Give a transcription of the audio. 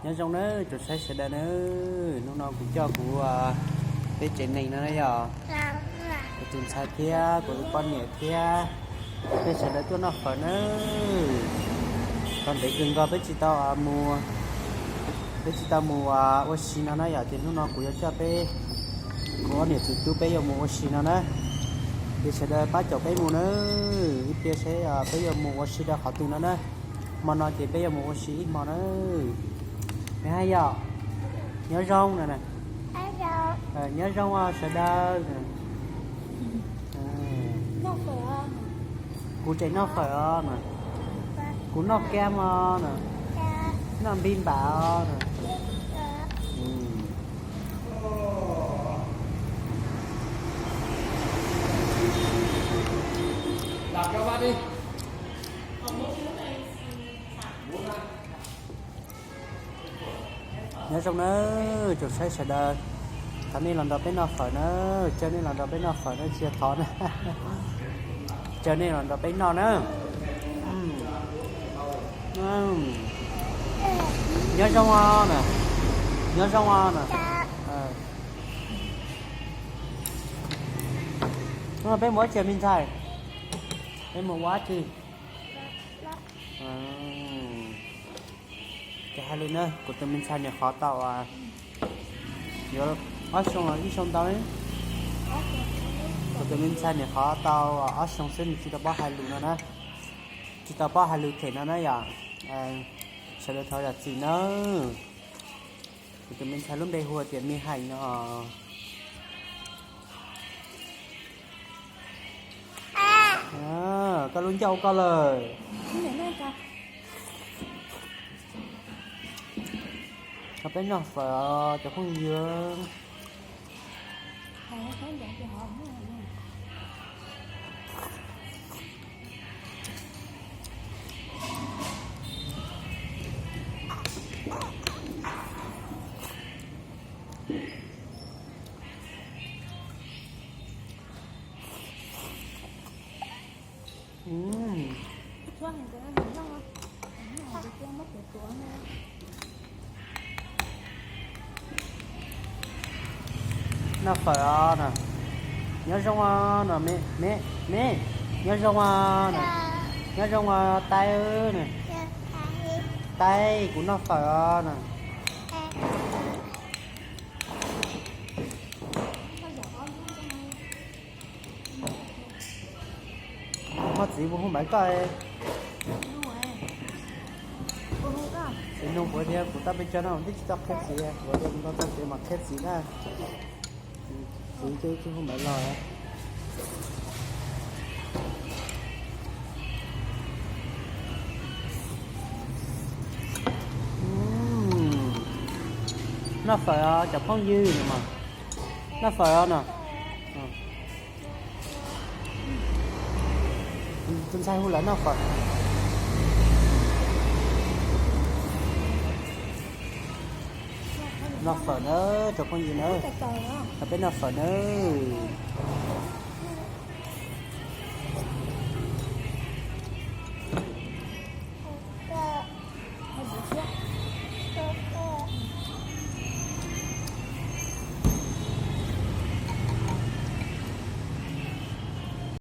Nyob zoo nawb tsoom saib sawv daws nawb, hnub no kuv coj kuv peb tsev neeg no na yog kuv tus ntxhais thiab kuv tus poj niam thiab peb sawv daws tuaj noj fawm nawb. Tau ntev kawg nkaus peb tsis tau mus, peb tsis tau mus ua si no na yog ces hnub no kuv yuav coj peb, kuv ob niam txiv tub peb yuav mus ua si no na. Ces sawv daws pab caum peb mus nawb, ib pliag seb peb yuav mus ua si rau qhov twg no na. Hmo no ces peb yuav mus ua si ib hmo nawb. Nws hais yog nyob zoo no na. Nyob zoo os sawv daws. Kuv tseem noj fawm os na. Kuv noj kam os na. Noj npib npam os na. Nyob zoo nawb tsoom saib sawv daws, thov nej los nrog peb noj fawm na, caw nej los nrog peb noj fawm na, tsis yog thov na, caw nej los nrog peb noj na. Nyob zoo os na, nyob zoo os na. Peb mus ua tsi me ntxhais? Peb mus ua tsi? Ces hais li na, kuv tus me ntxhais niam qhov tau yuav ob xyoo los ib xyoo ntau. Kuv tus me ntxhais niam qhov tau ob xyoo xwb nws tsis tau paub hais lus no na, tsis tau paub hais lus them no na yom. Sawv daws thov zam txim nawb. Kuv tus me ntxhais lub npe hu tias Me Haim no. Koj lub ncauj ua koj lawm. Cov peb noj fawm cov phooj ywg. Noj fawm os na. Nyob zoo os na me, me, me. Nyob zoo os na. Nyob zoo os Taib na. Taib, kuv noj fawm os na. Muaj txiv puas hu npawg koj? Txiv nug kuv tias kuv tau pes tsawg no twb tsis tau qhia txiv, kuv tias kuv tau txog tsev mam qhia txiv na. Txiv twb hu npawg los. Noj fawm os cov phooj ywg no mas. Noj fawm os no. Tus ntxhais hu lawv noj fawm. Noj fawm nawb cov phooj ywg nawb. Peb noj fawm nawb.